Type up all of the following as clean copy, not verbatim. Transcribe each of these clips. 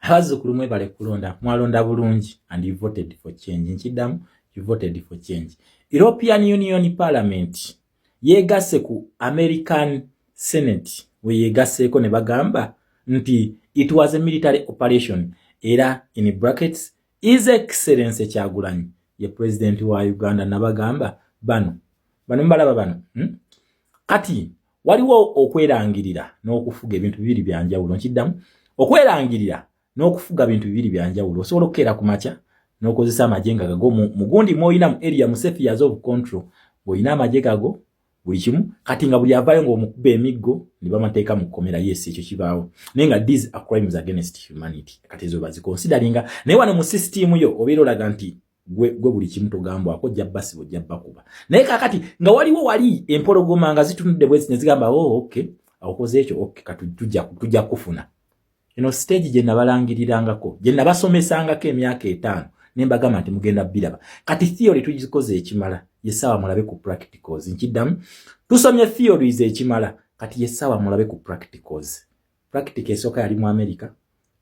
Abazzukulu, mwebale kulonda, mwalonda bulungi and you voted for change. Nkiddamu, you voted for change. European Union Parliament yegasse ku American Senate, weyegasseeko ne bagamba nti it was a military operation. Era in brackets, His Excellence Kyagulanyi ye president wa Uganda. Nabagamba bano bano mubalaba bano, Kati waliwo okwerangirira n'okufuga, ebintu bibiri byanjawulo. Nkiddamu, okwerangirira n'okufuga bintu bibiri byanjawulo. Osobola okukeera ku makya n'okozesa amagye nga gago mugundi mwolina mu area, mu spheres of control, ng'olina amagye gago, buli kimu. Kati nga buli avaayo ng'omukuba emiggo ne bamateeka mu kkomera. Yes, ekyo kibaawo, naye nga these are crimes against humanity. Kati ezo baziconsideringa, naye wano mu system yo obeera olaga nti gwe buli kimu togambwako, ojja basiba, ojja bakuba. Naye kakati nga waliwo wali empologoma nga zitunudde bwezi ne zigamba, "Oh, okay, okoze ekyo, okay, kati tujja kufuna." Eno stage gye nabalangirirangako, gye nabasomesangako emyaka 5, ne mbagamba nti mugenda biraba. Kati theory tugikoze ekimala, yessaawa mulabe ku practicals. Nkiddamu, tusomye theories ekimala, kati yessaawa mulabe ku practicals. Practical esooka yali mu America,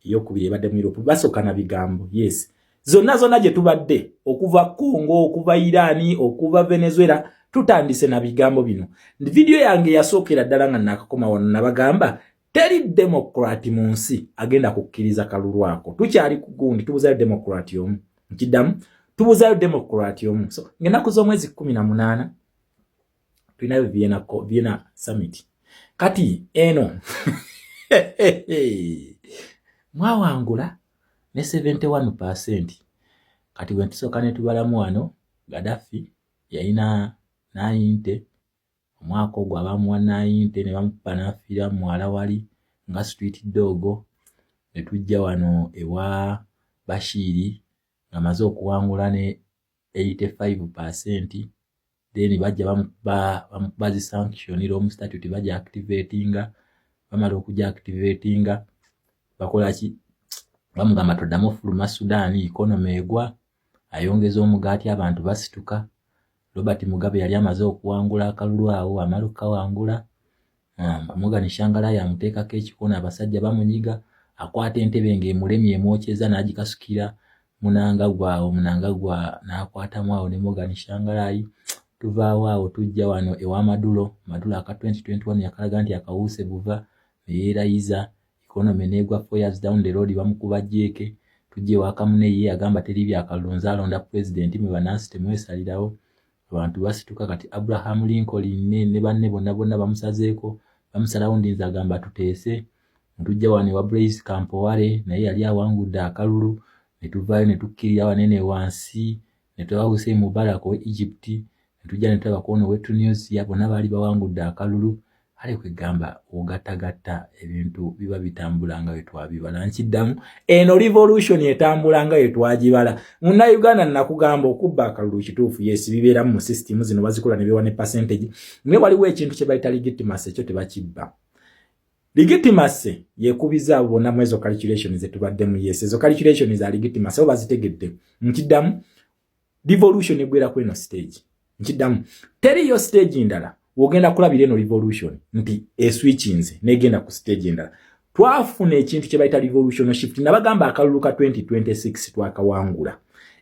eyokubiri ebadde mu Europe. Basooka na bigambo. Yes, zonna zonna gye tubadde, okuva Congo, okuva Irani, okuva Venezuela, tutandise na bigambo bino. Vidiyo yange yasookera ddala nga nakakoma wano, nabagamba teri Democrat mu nsi agenda kukkiriza kalulu ako. Tukyali ku gundi, tubuzayo Democrat omu. Nkiddamu, tubuzayo Democrat omu. So ng'ennaku z'omwezi 18 tulinayo Vienna Summit. Kati eno mwawangula ne 71%. Kati bwe tusooka ne tubalamu wano, Gaddafi yalina 90 omwaka ogwo, abamuwa 90 ne bamukuba n'afiira muwala wali nga street dog. Ne tujja wano ewa Bashiri ng'amaze okuwangula ne 85%, then bajja bamukuba zi sanction, Rome Statute bajja activatinga. Bamala okujja activatinga, bakola ki? Bamugamba toddamu ofuluma Sudan, economy egwa, ayongeza omugaati, abantu basituka. Robert Mugabe yali amaze okuwangula akalulu awo, amala okukawangula, Morgan Tsvangirai amuteekako ekikono, abasajja bamunyiga, akwata entebe ng'emulemye, emwokyeza, n'agikasukira Mnangagwa awo. Mnangagwa n'akwatamu awo ne Morgan Tsvangirai. Tuvaawo awo, tujja wano ewa Maduro. Maduro aka 2021 yakalaga nti akawuuse buva, neyeerayiza, economy neegwa. 4 years down the road bamukuba jeeke. Tujja ewa Khamenei, ye agamba teri byakalulu, nze alonda pulezidenti, mwe bannansi temwesalirawo. Abantu basituka. Kati Abraham Lincoln ne banne bonna bonna bamusazeeko, bamusalawo ndinza, agamba tuteese. Ntujja wano ewa Blaise Compaoré, naye yali awangudde akalulu. Ne tuvaayo ne tukkirira wanene wansi ne tulaba Hussein Mubarak owe Egypt, ne tujja ne tulaba kwono owe Tunisia, bonna baali bawangudde akalulu. Kale kwegamba ogattagatta ebintu biba bitambula nga bwe twabibala. Nkiddamu, eno revolution etambula nga bwe twagibala. Munnayuganda, nakugamba okubba akalulu kituufu, yes, bibeeramu mu system zino, bazikola ne bewa ne percentage, naye waliwo ekintu kye bayita legitimacy, ekyo tebakibba. Legitimacy yekubiza abo bonna mu ezo calculation zetubaddemu. Yes, ezo calculation za legitimacy oba bazitegedde. Nkiddamu, revolution egwera ku eno stage. Nkiddamu, teriyo stage ndala wogenda kulabira eno revolution nti eswitchinze negenda ku stage endala. Twafuna ekintu kye bayita revolution shift. Nabagamba akalulu ka 2026 twakawangula,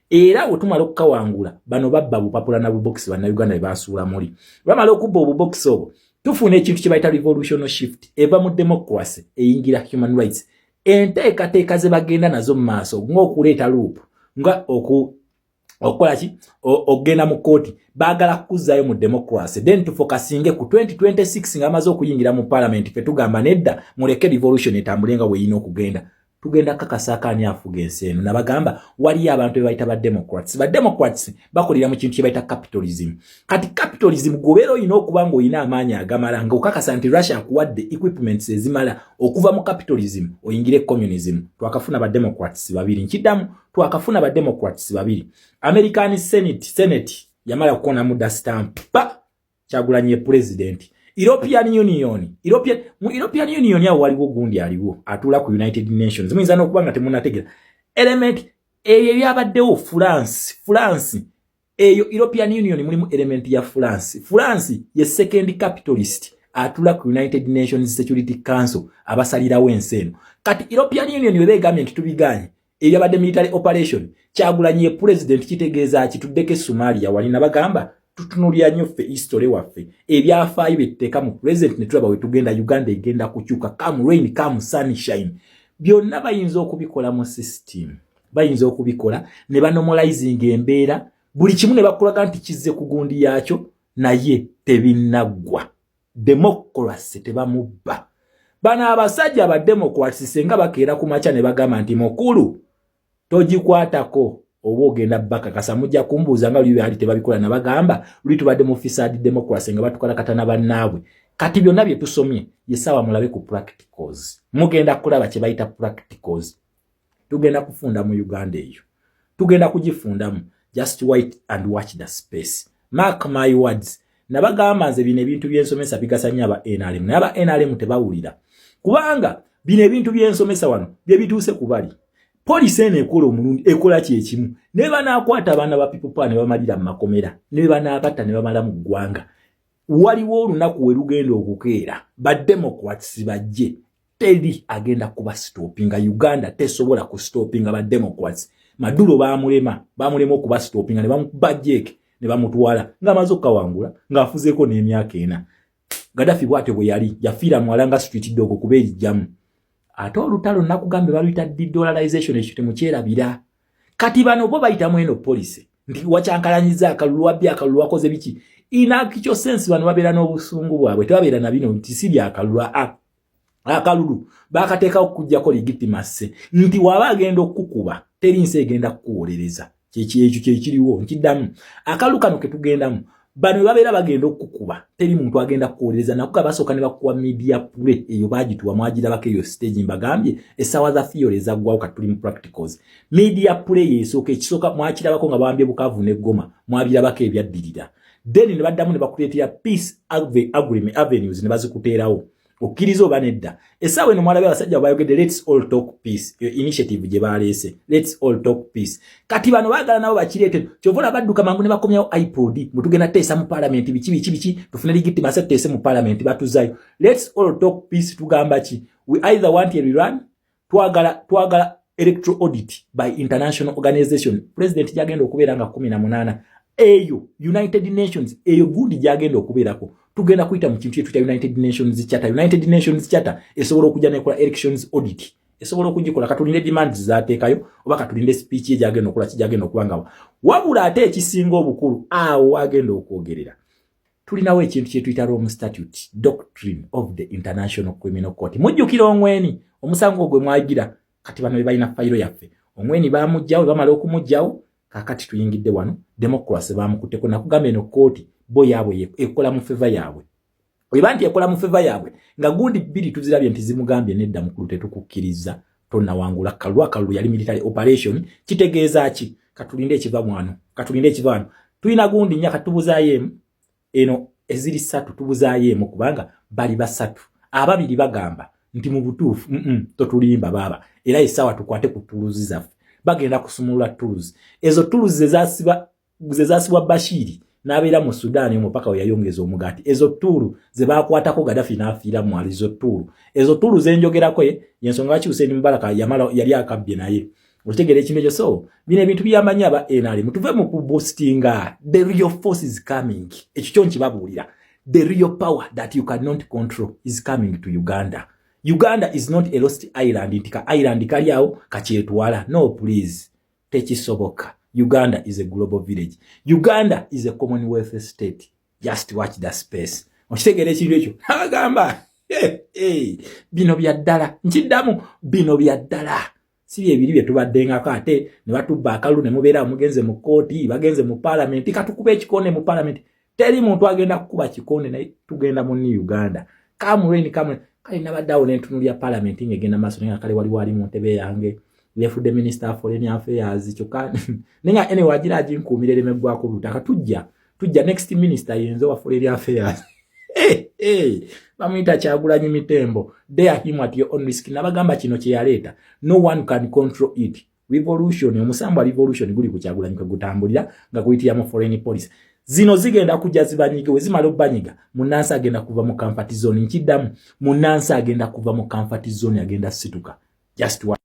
era wetumala okukawangula, bano babba bupapula na bubokisi Bannayuganda bwe basuula muli. Bamala okubba obubokisi obwo, tufuna ekintu kye bayita revolution shift, eva mu democracy eyingira human rights. Enteekateeka ze bagenda nazo mu maaso ng'okuleeta loop, nga okukola ki, okugenda mu kooti, baagala kukuzaayo mu democracy, then tufocusinge ku 2026 nga amaze okuyingira mu parliament. Fe tugamba nedda, muleke revolution etambule nga bweyina okugenda. Tugenda kakasaako ani afuga ensi eno. Nabagamba waliyo abantu be bayita Bademocrats. Bademocrats bakolera mu kintu kye bayita capitalism. Kati capitalism, gwobeera olina okuba ng'olina amaanyi agamala, ng'okakasa nti Russia akuwadde equipments ezimala okuva mu capitalism oyingire communism. Twakafuna Bademocrats babiri. Nkiddamu, twakafuna Bademocrats babiri. American Senate yamala kukonamu da stamp pa Kyagulanyi president. European Union, mu European Union awo waliwo gundi aliwo atuula ku United Nations. Muyinza n'okuba nga temunategera element eyo ebyabaddewo. France eyo European Union mulimu element ya France. France ye second capitalist Atula ku United Nations Security Council, abasalirawo ensi eno. Kati European Union weba egambye nti tubiganye ebyabadde military operation, Kyagulanyi ye president, kitegeeza ki? Tuddeko e Somalia wali, nabagamba tutunulira nnyo ffe history waffe, ebyafaayo bye tuteeka mu president ne tulaba we tugenda. Uganda egenda kukyuka, come rain, come sunshine. Byonna bayinza okubikola mu system, bayinza okubikola ne banormalizing embeera, buli kimu ne bakulaga nti kizze ku gundi yaakyo, naye tebinnaggwa. Democracy tebamubba. Bano abasajja aba Democrats, senga bakeera ku makya ne bagamba nti mukulu togikwatako oba ogenda bakakasa, mujja kumbuuza nga luli byali tebabikola. Nabagamba luli tubadde mu facade democracy nga batukalakata bannaabwe. Kati byonna bye tusomye, yesaawa mulabe ku practicals. Mugenda kulaba kye bayita practicals. Tugenda kufunda mu Uganda eyo, tugenda kugifundamu. Just wait and watch the space, mark my words. Nabagamba nze bino ebintu byensomesa bigasa nnyo aba NRM, naye aba NRM tebawulira, kubanga bino ebintu byensomesa wano bye bituuse ku bali poliisi eno ekola omulundi ekola kyekimu. Ne banaakwata abaana ba People Power ne bamalira mu makomera, ne banaabatta ne bamala mu ggwanga, waliwo olunaku we lugenda okukeera ba Democrats bajje, teri agenda kuba stoppinga. Uganda tesobola ku stoppinga ba Democrats. Maduro bamulema, bamulema okuba stoppinga ne bamukuba jeeke ne bamutwala ng'amaze okukawangula ng'afuzeeko n'emyaka 4. Gaddafi bw'atyo bwe yali, yafiira mwala nga street dog kuba erijjamu. Ate olutalo nakugambe baluyita dedollarization, ekyo temukyerabira. Kati bano bo bayitamu eno policy nti wakyankalanyiza akalulu, wabbi akalulu, wakoze biki. In actual sense, bano babeera n'obusungu bwabwe, tebabeera na bino nti si byakalulu. Akalulu bakateekawo okuggyako legitimacy, nti waba agenda okukuba teri nsi egenda kukuwolereza. Kyekyo kyekiriwo. Nkiddamu, akalulu kano ketugendamu, bano bwe babeera bagenda okukuba teri muntu agenda kukuwolereza. Nakuga basooka ne bakuwa media play, eyo bagituwa, mwagirabako eyo stage. Mbagambye essaawa za theory ezaggwawo, kati tuli mu practicals. Media play esooka, ekisooka mwakirabako nga bawambye Bukavu ne Goma, mwabirabako ebyaddirira. Then ne baddamu ne bakuleetera peace agreement avenues ne bazikuteerawo, okkiriza oba nedda. Essaawa eno mwalabye abasajja bayogedde "Let's all talk peace", eyo initiative gye baleese, "Let's all talk peace". Kati bano baagala nabo bakireete. Kyova olaba badduka mangu ne bakomyawo IPOD, mutugenda teesa mu parliament biki biki biki, tufune legitimacy tuteese mu parliament. Batuzayo "Let's all talk peace". Tugamba ki? We either want a rerun, twagala electoral audit by international organization. President gyagenda okubeera nga 18, eyo United Nations, eyo gundi gyagenda okubeerako, tugenda kuyita mu kintu kyetuyita United Nations Charter. United Nations Charter esobola okujja nekola elections audit, esobola okugikola. Katulinde demands zateekayo oba katulinde speech ye gyagenda okukola, kijagenda okuba nga. Wabula ate ekisinga obukulu, awo agenda okwogerera, tulinawo ekintu kyetuyita Rome Statute, doctrine of the International Criminal Court. Mujjukira Ongwen, omusango gwe mwagira. Kati bano be balina fayiro yaffe. Ongwen bamugjawo, bamala okumugjawo, kakati tuyingidde wano democracy bamukutteko. Nakugamba eno kooti bo yaabwe ekola mu favour yaabwe. Eba nti ekola mu favour yaabwe nga gundi bbiri tuzirabye nti zimugambye nedda mukulu, tetukukkiriza, tonnawangula kalulu. Akalulu yali military operation. Kitegeeza ki? Katulinde ekiva mwano, katulinde ekiva wano. Tulina gundi nnya, katubuzaayo emu. Eno eziri ssatu tubuzaayo emu, kubanga bali basatu, ababiri bagamba nti mu butuufu totulimba baaba. Era essaawa tukwate ku tools zaffe, bagenda kusumulula tools ezo, tools zezasibwa Bashiri n'abeera mu Sudaani omupaka we yayongeza omugaati, ezo tool ze bakwatako Gaddafi n'afiira mwali. Ezo tool, ezo tool zenjogerako, yensonga lwaki Hussein Mubaraka yamala yali akabbye. Naye okitegeera ekintu ekyo? So bino ebintu byamanyi aba NRM, tuve mu kuboostinga. The real force is coming, ekyo kyo nkibabuulira. The real power that you cannot control is coming to Uganda. Uganda is not a lost island, nti ka island kali awo kakyetwala. No, please, tekisoboka. Uganda is a global village. Uganda is a commonwealth state. Just watch the space. Okitegeera ekintu ekyo? Agamba hey, hey, bino bya ddala. Nkiddamu, bino bya ddala, si byebiri bye tubaddengako ate ne batubba akalulu ne mubeera mugenze mu kooti, bagenze mu paalamenti, katukuba ekikonde mu paalamenti. Teri muntu agenda kukuba kikonde, naye tugenda mu new Uganda. Come rain, come. Kale nabadde awo nentunulya paalamenti ng'egenda maaso, naye nga kale waliwo ali mu ntebe yange yefudde minister of foreign affairs, kyokka naye nga anyway agira aginkuumira ereme ggwako butaka. Tujja next minister yenze wa foreign affairs. Hey, hey, bamuyita Kyagulanyi Mitembo. Dare him at your own risk. Nabagamba kino kye yaleeta, no one can control it. Revolution, omusambwa revolution guli ku Kyagulanyi kwe gutambulira nga guyitira mu foreign policy. Zino zigenda kujja zibanyige. We zimala obbanyiga, munnansi agenda kuva mu comfort zone. Nkiddamu, munnansi agenda kuva mu comfort zone, agenda situka. Just